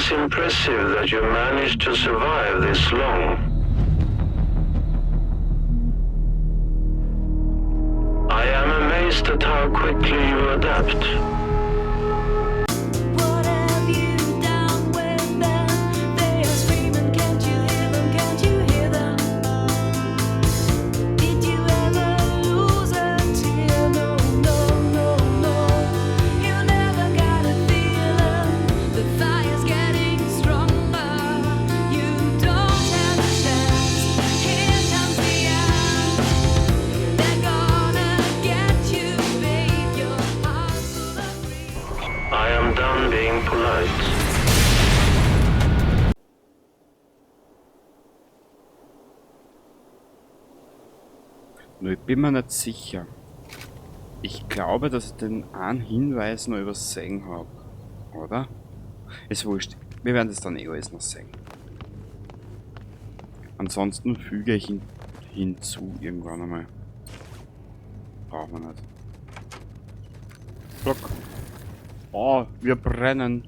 It is impressive that you managed to survive this long. I am amazed at how quickly you adapt. What have you done with them? They are screaming, can't you hear them? Can't you hear them? Did you ever lose a tear? No, no, no, no. You never got a feeling. The fire's getting stronger. You don't have a chance. Here comes the end. They're gonna get you, babe. Your heart's full of grief. I am done being polite. Nur ich bin mir nicht sicher. Ich glaube, dass ich den einen Hinweis noch übersehen hab. Oder? Ist wurscht. Wir werden das dann eh alles noch sehen. Ansonsten füge ich ihn hinzu irgendwann einmal. Brauchen wir nicht. Block. Oh, wir brennen.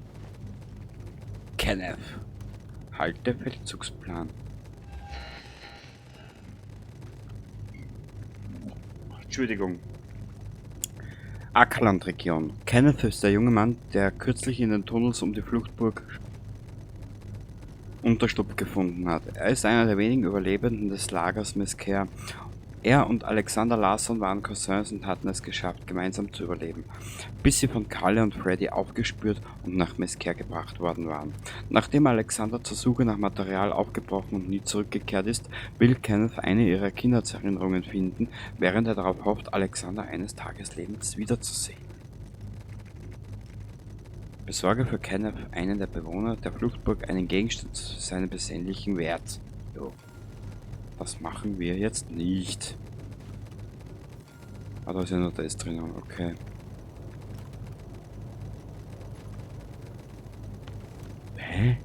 Kenneth. Halte Feldzugsplan. Entschuldigung. Ackerland-Region. Kenneth ist der junge Mann, der kürzlich in den Tunnels um die Fluchtburg Unterschlupf gefunden hat. Er ist einer der wenigen Überlebenden des Lagers Mesquer. Er und Alexander Larson waren Cousins und hatten es geschafft, gemeinsam zu überleben, bis sie von Kalle und Freddy aufgespürt und nach Mesquer gebracht worden waren. Nachdem Alexander zur Suche nach Material aufgebrochen und nie zurückgekehrt ist, will Kenneth eine ihrer Kindheitserinnerungen finden, während er darauf hofft, Alexander eines Tages lebend wiederzusehen. Besorge für Kenneth, einen der Bewohner der Fluchtburg, einen Gegenstand zu seinem persönlichen Wert. Jo. Das machen wir jetzt nicht. Ah, da ist ja noch das drinnen, okay. Hä?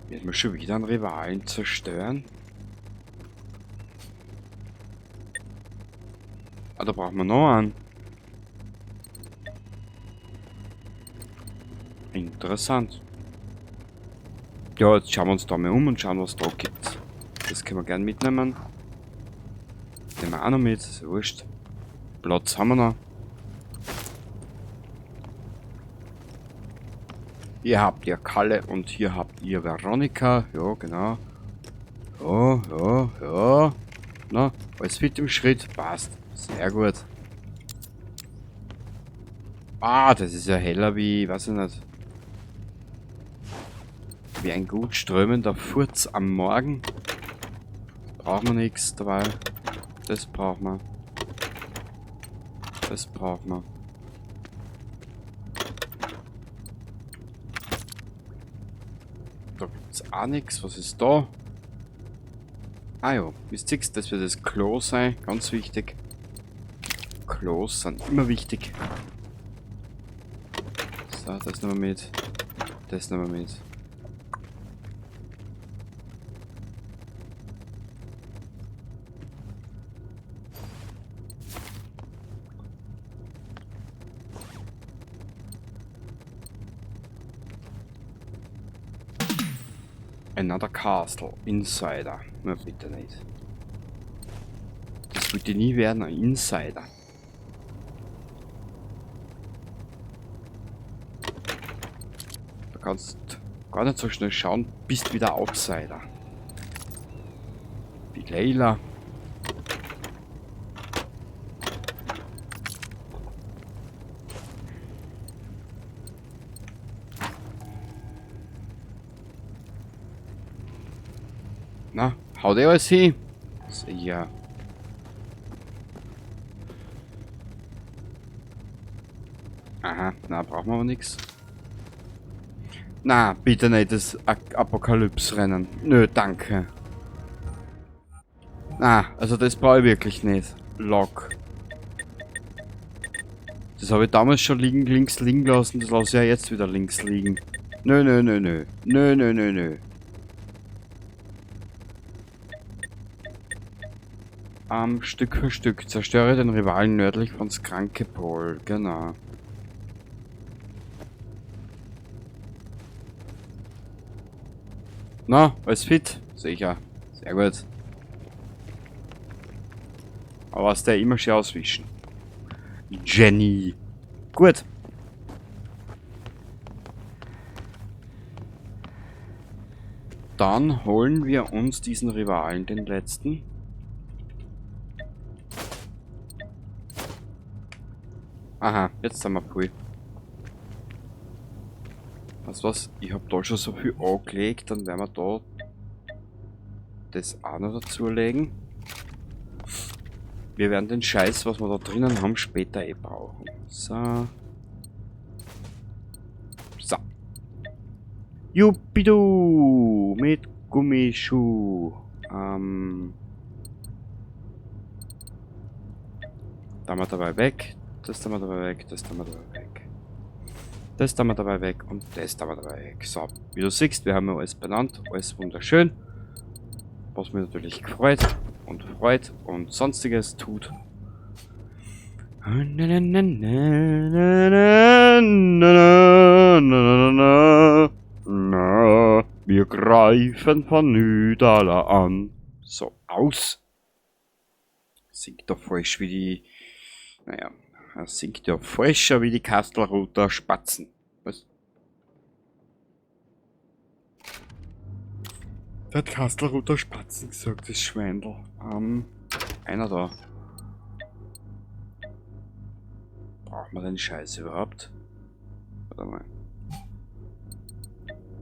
Wird man schon wieder einen Rivalen zerstören? Ah, da brauchen wir noch einen. Interessant. Ja, jetzt schauen wir uns da mal um und schauen, was da gibt. Das können wir gern mitnehmen. Nehmen wir auch noch mit, ist ja wurscht. Platz haben wir noch. Hier habt ihr Kalle und hier habt ihr Veronika. Ja, genau. Ja, ja, ja. Na, alles fit im Schritt. Passt. Sehr gut. Ah, das ist ja heller wie, weiß ich nicht. Wie ein gut strömender Furz am Morgen. Brauchen wir nichts dabei. Das brauchen wir. Das brauchen wir. Da gibt's auch nix. Was ist da? Ah ja, wisst ihr, das wird das Klo sein. Ganz wichtig. Klos sind immer wichtig. So, das nehmen wir mit. Das nehmen wir mit. Another Castle. Insider. Na bitte nicht. Das wollte nie werden, ein Insider. Da kannst gar nicht so schnell schauen, bist wieder Outsider. Wie Leila. Na, haut eh alles hin? Sicher. Aha, na, brauchen wir aber nix. Na, bitte nicht das Apokalypse-Rennen. Nö, danke. Na, also das brauche ich wirklich nicht. Log. Das habe ich damals schon links liegen lassen, das lasse ich ja jetzt wieder links liegen. Nö, nö, nö, nö. Nö, nö, nö, nö. Stück für Stück. Zerstöre den Rivalen nördlich von Skrankepol. Genau. Na, alles fit? Sicher. Sehr gut. Aber was der immer schön auswischen. Jenny. Gut. Dann holen wir uns diesen Rivalen, den letzten. Aha, jetzt sind wir voll. Weißt du was? Ich hab da schon so viel angelegt, dann werden wir da das auch noch dazulegen. Wir werden den Scheiß, was wir da drinnen haben, später eh brauchen. So. So. Juppidoo! Mit Gummischuh. Da haben wir dabei weg. Das haben wir dabei weg. Das haben wir dabei weg. Das haben wir dabei weg. Und das haben wir dabei weg. So, wie du siehst, wir haben ja alles benannt. Alles wunderschön. Was mir natürlich gefreut und freut und sonstiges tut. Wir greifen von Nydala an. So, aus. Singt doch falsch wie die... Naja, er singt ja falscher wie die Kastelruther Spatzen. Was? Der hat Kastelruther Spatzen gesagt, das Schweindel. Einer da. Brauchen wir den Scheiß überhaupt? Warte mal.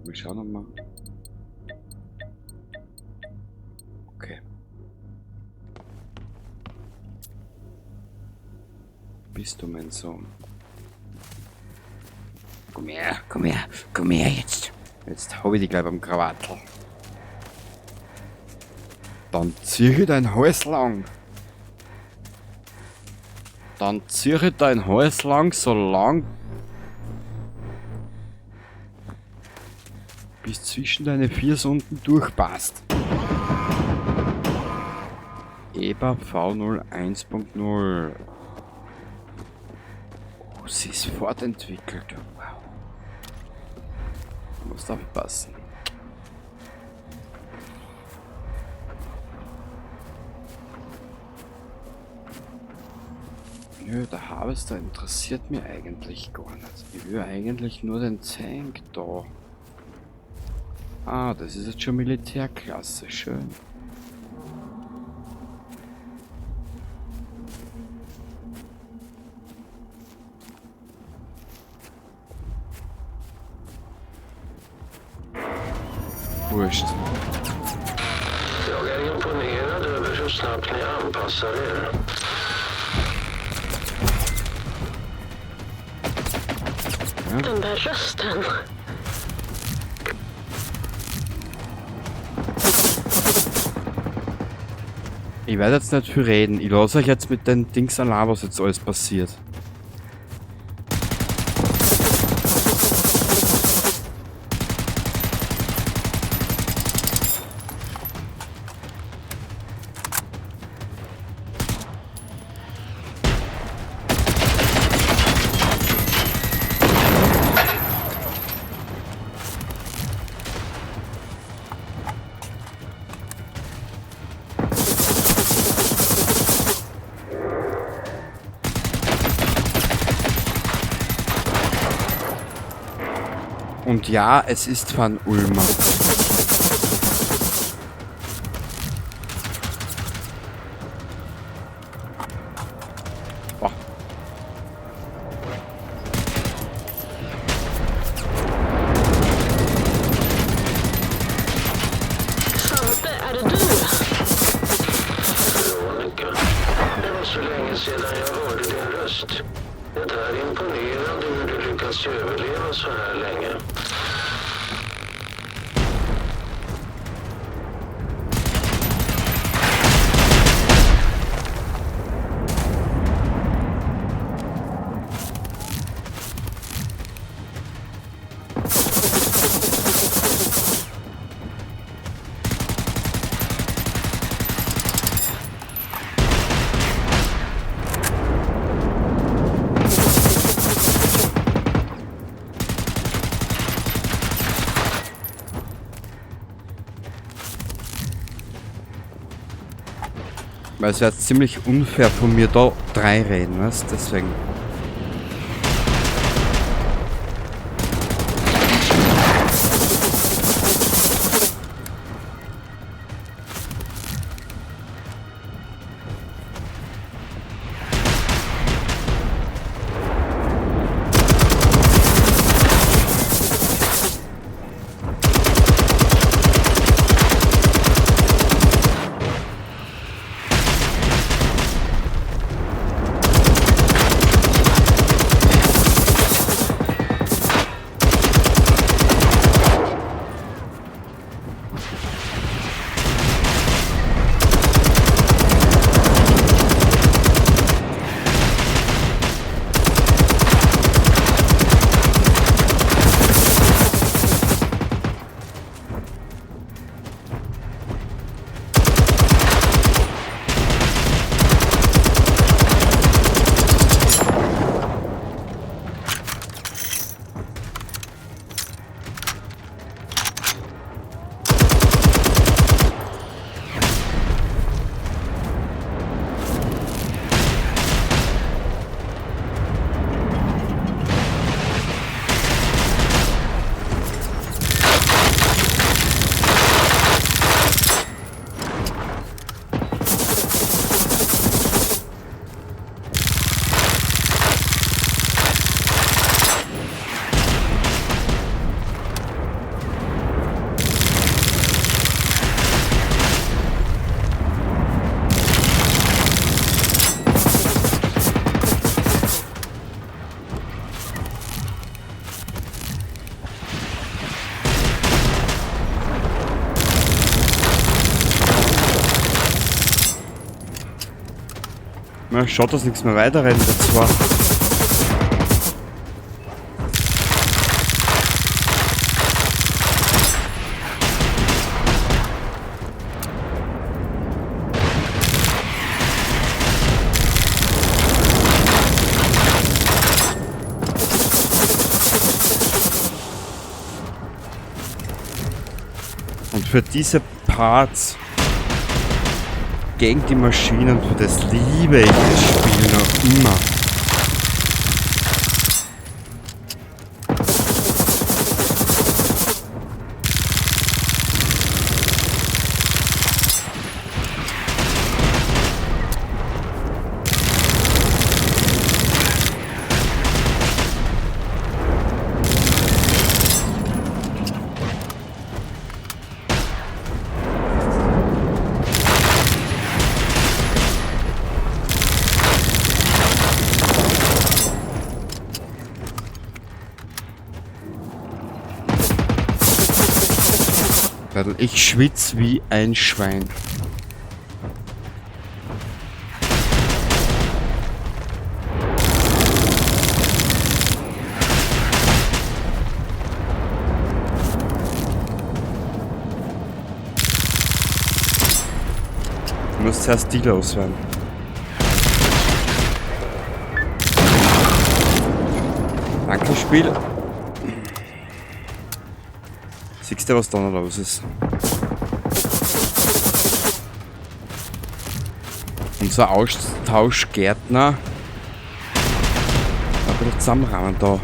Wir schauen nochmal. Okay. Bist du mein Sohn? Komm her, komm her, komm her jetzt. Jetzt hab ich dich gleich beim Krawattel. Dann zieh ich dein Hals lang. Dann zieh ich dein Hals lang, so lang, bis zwischen deine vier Sonden durchpasst. EBA V01.0. Oh, sie ist fortentwickelt. Wow. Muss aufpassen. Nö, der Harvester interessiert mich eigentlich gar nicht. Ich will eigentlich nur den Tank da. Ah, das ist jetzt schon Militärklasse. Schön. Wurscht. Jag är imponerad över hur snabbt ni anpassar er. Den där rösten. Ich werde jetzt nicht viel reden. Ich lasse euch jetzt mit den Dings allein, was jetzt alles passiert. Und ja, es ist Van Ulmer. Boah. Svante, är det du? Veronica, det var så länge sedan jag hörde din röst. Det är imponerande hur du lyckats överleva så här länge. Weil es wäre ziemlich unfair von mir, da drei reden, weißt? Deswegen. Na, schaut, dass nichts mehr weiterrennt, das zwar. Und für diese Parts gegen die Maschinen, für das liebe ich das Spiel noch immer. Ich schwitz wie ein Schwein. Ich muss zuerst die loswerden. Danke, Spiel. Siehst du, was da noch los ist? Unser Austauschgärtner. Ein bisschen zusammenrahmen da.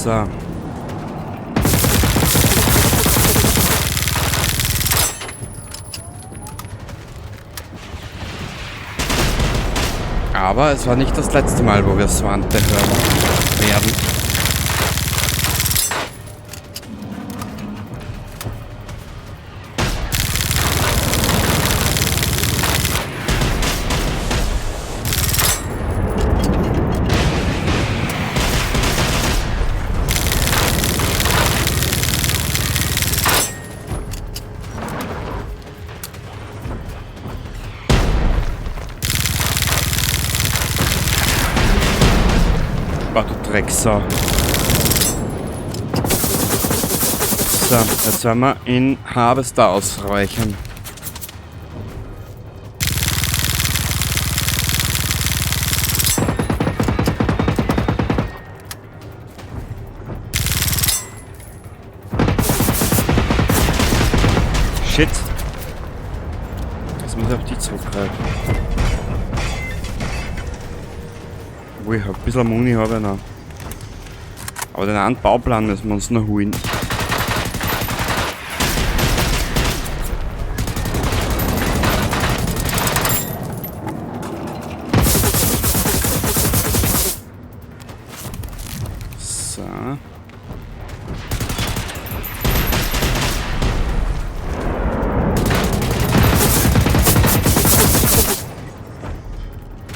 So. Aber es war nicht das letzte Mal, wo wir Svante hören werden. Bah, du Drecksau. So, jetzt werden wir in Harvester ausräuchern. Shit. Jetzt muss ich auf die zurückgreifen. Obwohl, ich hab ein bisschen Muni habe ich noch. Aber den einen Bauplan müssen wir uns noch holen. So.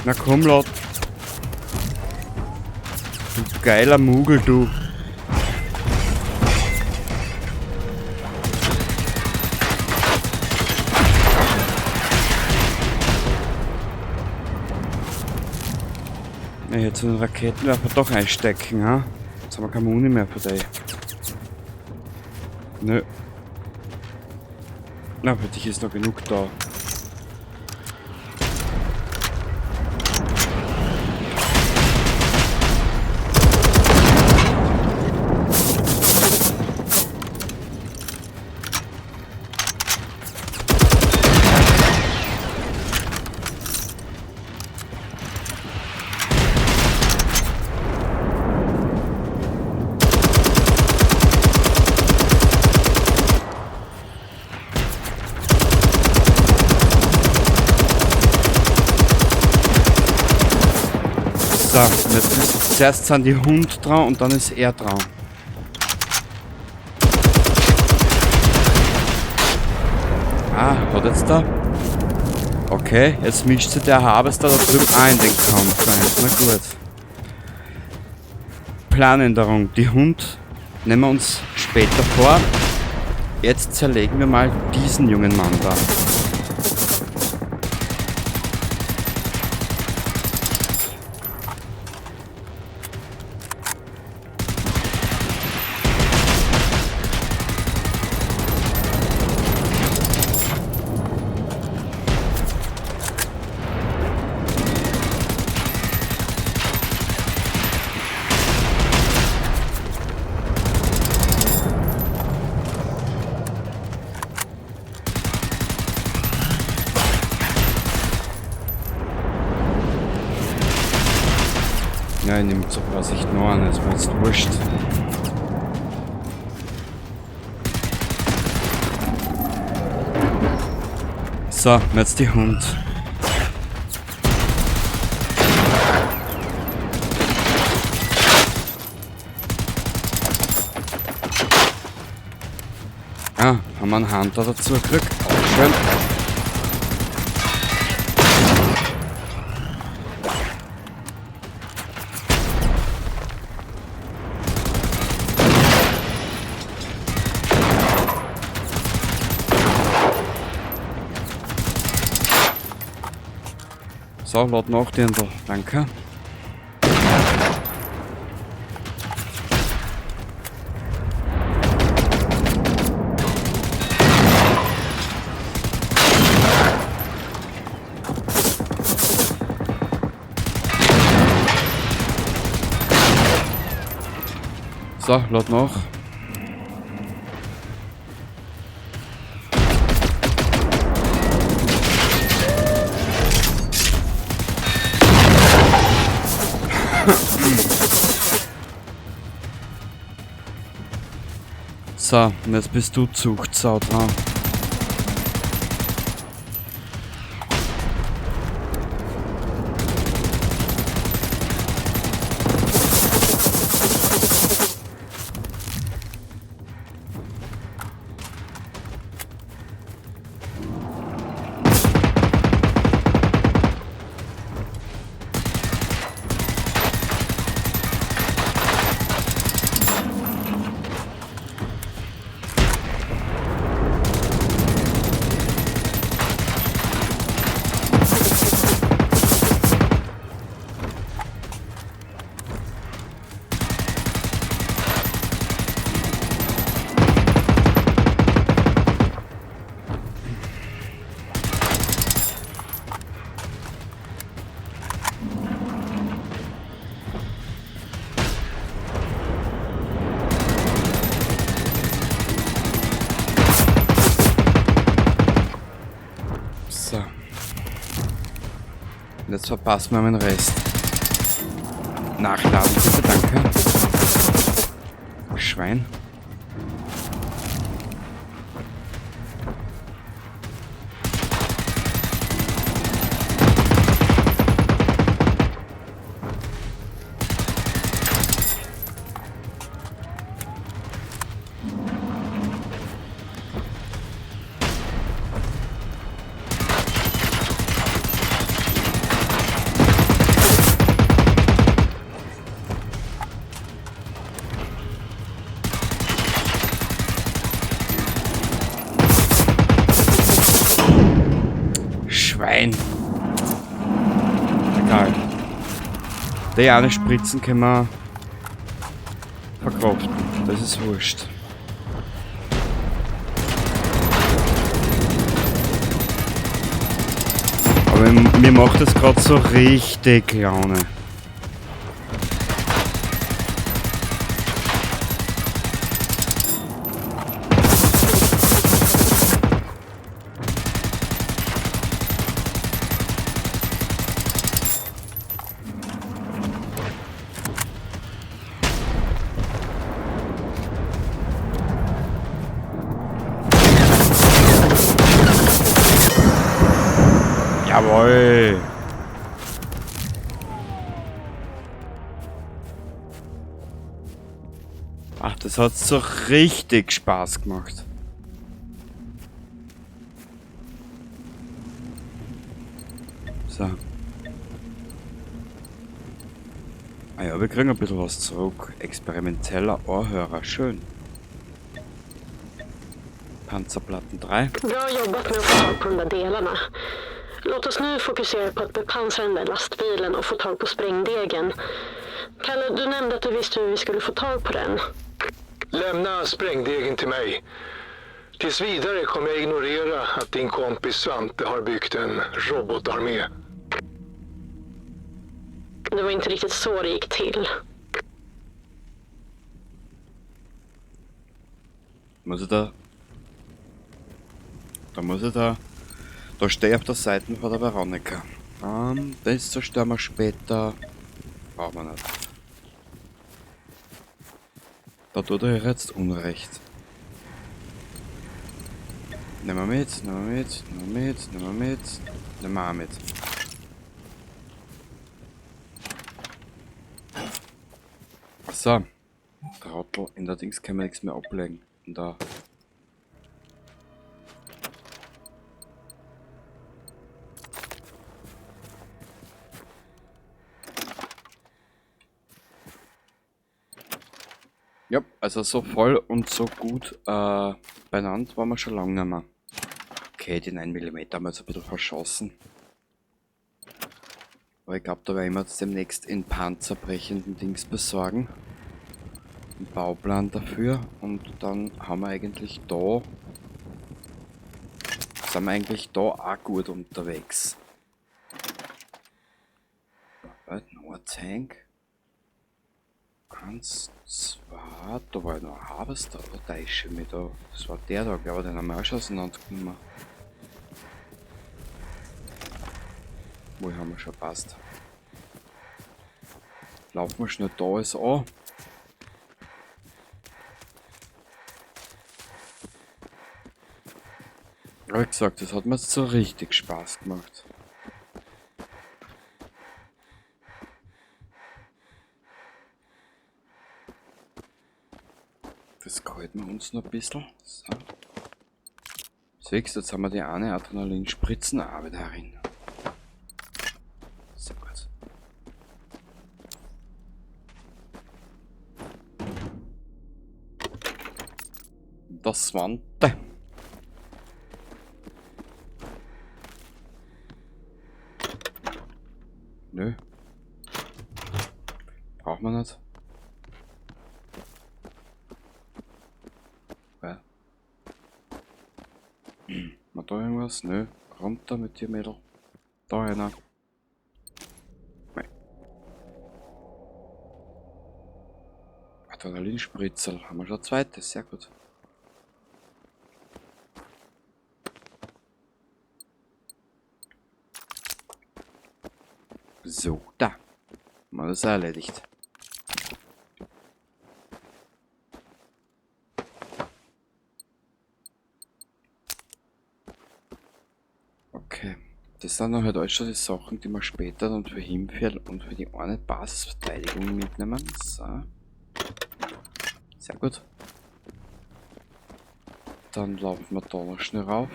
Na komm, Lot. Du geiler Mugel, du. Ja, jetzt den Raketenwerfer doch einstecken, ha? Jetzt haben wir keine Muni mehr für dich. Nö. Na, für dich ist noch genug da. So, jetzt ist, zuerst sind die Hund dran und dann ist er dran. Ah, hat jetzt da? Okay, jetzt mischt sich der Harvester da drüben auch in den Kampf ein. Na gut. Planänderung. Die Hund nehmen wir uns später vor. Jetzt zerlegen wir mal diesen jungen Mann da. Ja, ich nehme zur Vorsicht noch an, ist mir jetzt wurscht. So, jetzt die Hund. Ah, haben wir einen Hunter dazu gekriegt. Auch schön. So, lad nach, Dirndl. Danke. So, lad nach. So, und jetzt bist du Zuchtsau dran. Jetzt verpassen wir den Rest. Nachladen, bitte, danke. Schwein. Schwein. Egal. Die eine Spritzen können wir verkraften. Das ist wurscht. Aber mir macht das gerade so richtig Laune. Jawohl! Ach, das hat so richtig Spaß gemacht. So. Ah ja, wir kriegen ein bisschen was zurück. Experimenteller Ohrhörer, schön. Panzerplatten 3. Bra jobbat med att få tag på de där delarna. Låt oss nu fokusera på att bepansra den där lastbilen och få tag på sprängdegen. Kalle, du nämnde att du visste hur vi skulle få tag på den. Lämna sprängdegen till mig. Tills vidare kommer jag ignorera att din kompis Svante har byggt en robotarmé. Det var inte riktigt så det gick till. Muss ich da... Da muss ich da... Da stehe ich auf der Seite von der Veronika. Das zerstören wir später. Brauchen wir nicht. Da tut er jetzt Unrecht. Nehmen wir mit, nehmen wir mit, nehmen wir mit, nehmen wir mit, nehmen wir auch mit. So. Trottel, in der Dings kann man nichts mehr ablegen. Und da. Ja, also so voll und so gut benannt waren wir schon lange nicht mehr. Okay, die 9 Millimeter haben wir jetzt ein bisschen verschossen. Aber ich glaub, da werden wir jetzt demnächst in panzerbrechenden Dings besorgen. Einen Bauplan dafür. Und dann haben wir eigentlich da... Sind wir eigentlich da auch gut unterwegs. Warte, noch ein Tank. 1, 2, da war ja noch ein Harvester, oder? Da ist schon mit da. Das war der da, glaub ich, den haben wir auch schon auseinandergenommen. Wo haben wir schon passt. Laufen wir schnell da alles an. Aber wie gesagt, das hat mir jetzt so richtig Spaß gemacht. Das gehalten wir uns noch ein bisschen. So. Siehst du, jetzt haben wir die eine Adrenalinspritzen auch wieder rein. Sehr gut. Das Svante. Nö. Braucht man nicht. Ja. Mal da irgendwas? Nö. Runter mit dir, Mädel. Da einer. Nein. Adrenalinspritzel. Haben wir schon eine zweite. Sehr gut. So, da. Mal das erledigt. Okay. Das sind dann halt alles schon die Sachen, die wir später dann für Himfjell und für die eine Basisverteidigung mitnehmen. So. Sehr gut. Dann laufen wir da noch schnell rauf.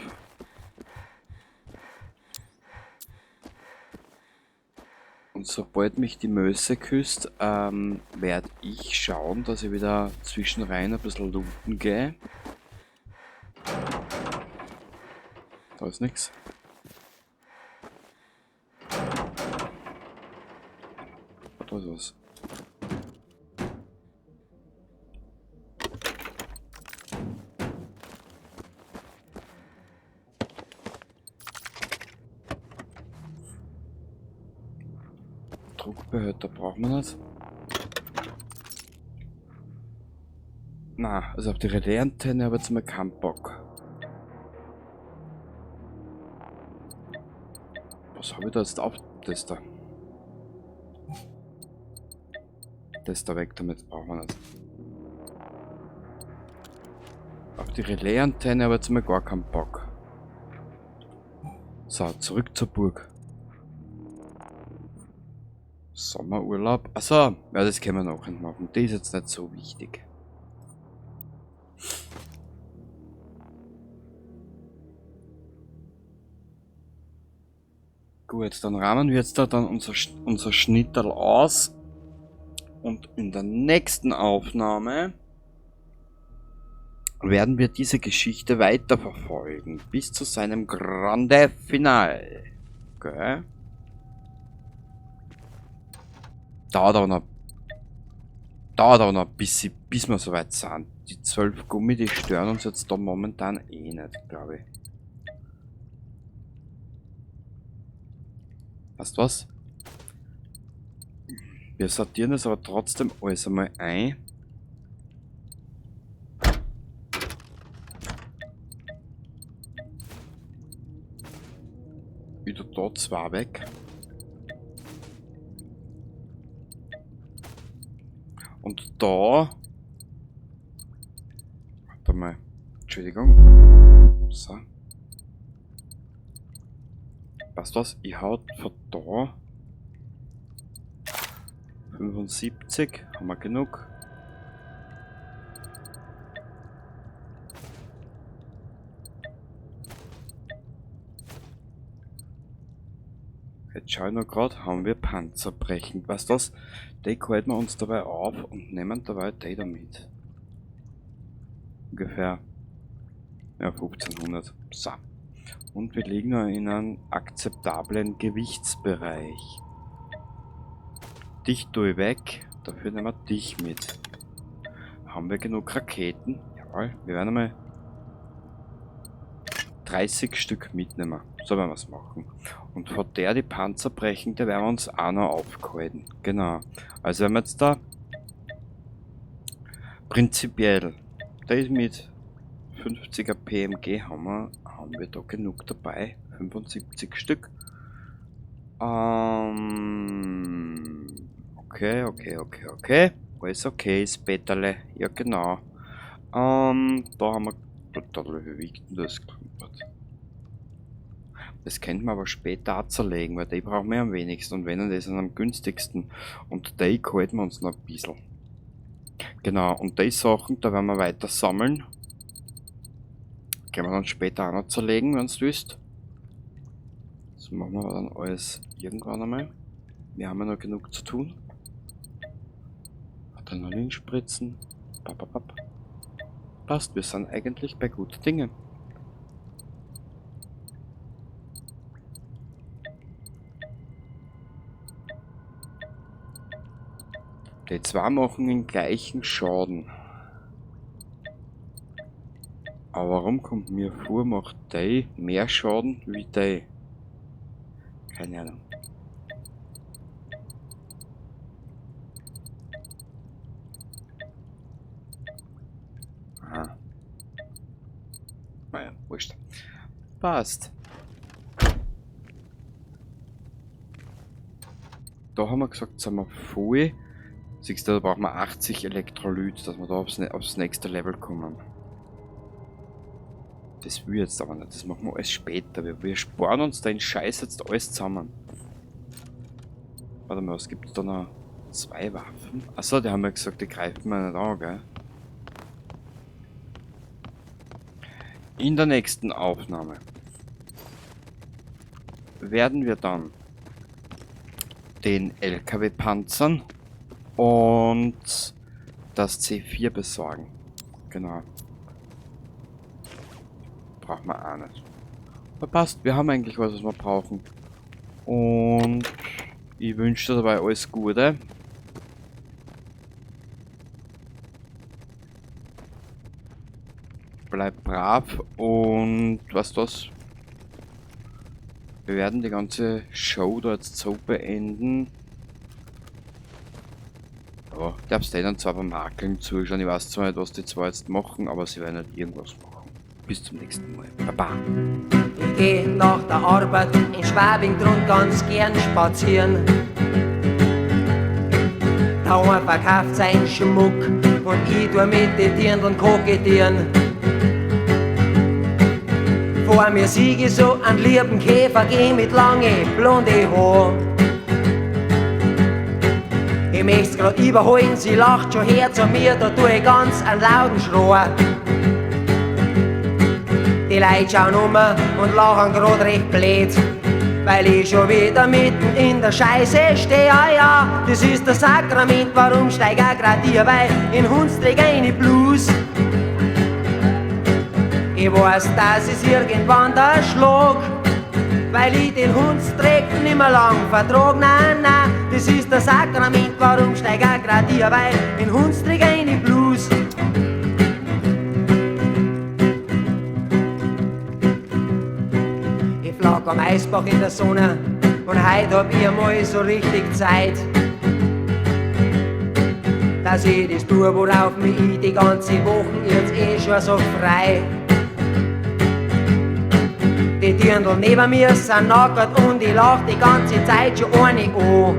Und sobald mich die Möse küsst, werde ich schauen, dass ich wieder zwischenrein ein bisschen looten gehe. Da ist nix. Da ist was. Druckbehälter brauchen wir nicht. Na, also auf die Relais-Antenne habe ich jetzt mal keinen Bock. Was habe ich da jetzt auf? Das da. Das da weg, damit brauchen wir nicht. Auf die Relais-Antenne habe ich jetzt mal gar keinen Bock. So, zurück zur Burg. Sommerurlaub. Achso, ja, das können wir noch machen. Die ist jetzt nicht so wichtig. Gut, dann rahmen wir jetzt da dann unser Schnitterl aus. Und in der nächsten Aufnahme werden wir diese Geschichte weiterverfolgen. Bis zu seinem Grande Finale. Okay. Dauert aber noch, dauert aber noch ein bisschen, bis wir soweit sind. Die 12 Gummi, die stören uns jetzt da momentan eh nicht, glaub ich. Weißt du was? Wir sortieren das aber trotzdem alles einmal ein. Wieder da 2 weg. Und da... Warte mal. Entschuldigung. So. Weißt du was? Ich hau von da 75. Haben wir genug. Jetzt schau ich noch grad, haben wir Panzerbrechen. Weißt du was? Die halten wir uns dabei auf und nehmen dabei die da mit. Ungefähr, ja, 1500. So. Und wir liegen noch in einem akzeptablen Gewichtsbereich. Dich tue ich weg, dafür nehmen wir dich mit. Haben wir genug Raketen? Jawohl, wir werden einmal 30 Stück mitnehmen. So werden wir's machen. Und von der die Panzer brechen, der werden wir uns auch noch aufgehalten. Genau. Also wenn wir jetzt da prinzipiell, da ist mit 50er PMG haben wir da genug dabei. 75 Stück. Okay, okay, okay, okay. Alles okay, ist Peterle. Ja, genau. Da haben wir... Da wiegt denn das? Das könnte man aber später auch zerlegen, weil die brauchen wir am wenigsten und wenn, dann ist es am günstigsten. Und die halten wir uns noch ein bisschen. Genau, und die Sachen, da werden wir weiter sammeln. Können wir dann später auch noch zerlegen, wenn's du willst. Das machen wir dann alles irgendwann einmal. Wir haben ja noch genug zu tun. Adrenalinspritzen. Papp, papp, papp. Passt, wir sind eigentlich bei guten Dingen. Die zwei machen den gleichen Schaden. Aber warum kommt mir vor, macht die mehr Schaden wie die? Keine Ahnung. Aha. Naja, wurscht. Passt. Da haben wir gesagt, sind wir voll. Siehst du, da brauchen wir 80 Elektrolyt, dass wir da aufs nächste Level kommen. Das will ich jetzt aber nicht, das machen wir alles später. Wir sparen uns den Scheiß jetzt alles zusammen. Warte mal, was gibt's da noch? 2 Waffen? Achso, die haben ja gesagt, die greifen wir nicht an, gell? In der nächsten Aufnahme werden wir dann den LKW panzern und das C4 besorgen. Genau. Brauchen wir auch nicht. Aber passt, wir haben eigentlich alles, was wir brauchen. Und ich wünsche dir dabei alles Gute. Bleib brav und was das? Wir werden die ganze Show da jetzt so beenden. Ja, darfst denen zwar beim Hakeln zuschauen, ich weiß zwar nicht, was die zwei jetzt machen, aber sie werden nicht irgendwas machen. Bis zum nächsten Mal. Baba. Ich geh nach der Arbeit in Schwabing drun ganz gern spazieren. Der eine verkauft seinen Schmuck und ich tu mit den Dirndln kokettieren. Vor mir sieg ich so einen lieben Käfer, geh mit lange blonde Haar. Ich möcht's grad überholen, sie lacht schon her zu mir, da tu ich ganz einen lauten Schrei. Die Leute schauen um und lachen grad recht blöd, weil ich schon wieder mitten in der Scheiße steh. Ah ja, das ist das Sakrament, warum steig ich grad hier, weil in Hundsträg eine Blues. Ich weiß, dass es irgendwann der Schlag, weil ich den Hundstreck nimmer lang vertrag. Nein, nein, das ist das Sakrament, warum steig ich grad hier, weil in Hundsträg eine Blues. Ich flag am Eisbach in der Sonne und heut hab ich einmal so richtig Zeit, dass ich das tue, worauf mich ich die ganze Woche jetzt eh schon so frei. Die Dirndl neben mir sind nackert und ich lach die ganze Zeit schon eine an.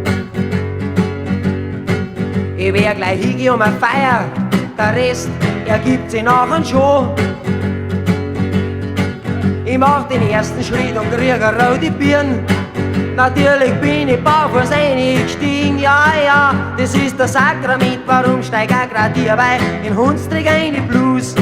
Ich wär gleich hingehen um eine Feier, der Rest ergibt sich nachher schon. Ich mach den ersten Schritt und krieg eine rote Birn. Natürlich bin ich barfuß reingestiegen, ja, ja, das ist das Sakrament, warum steig ich grad hier, weil in Hundsträg eine Blues.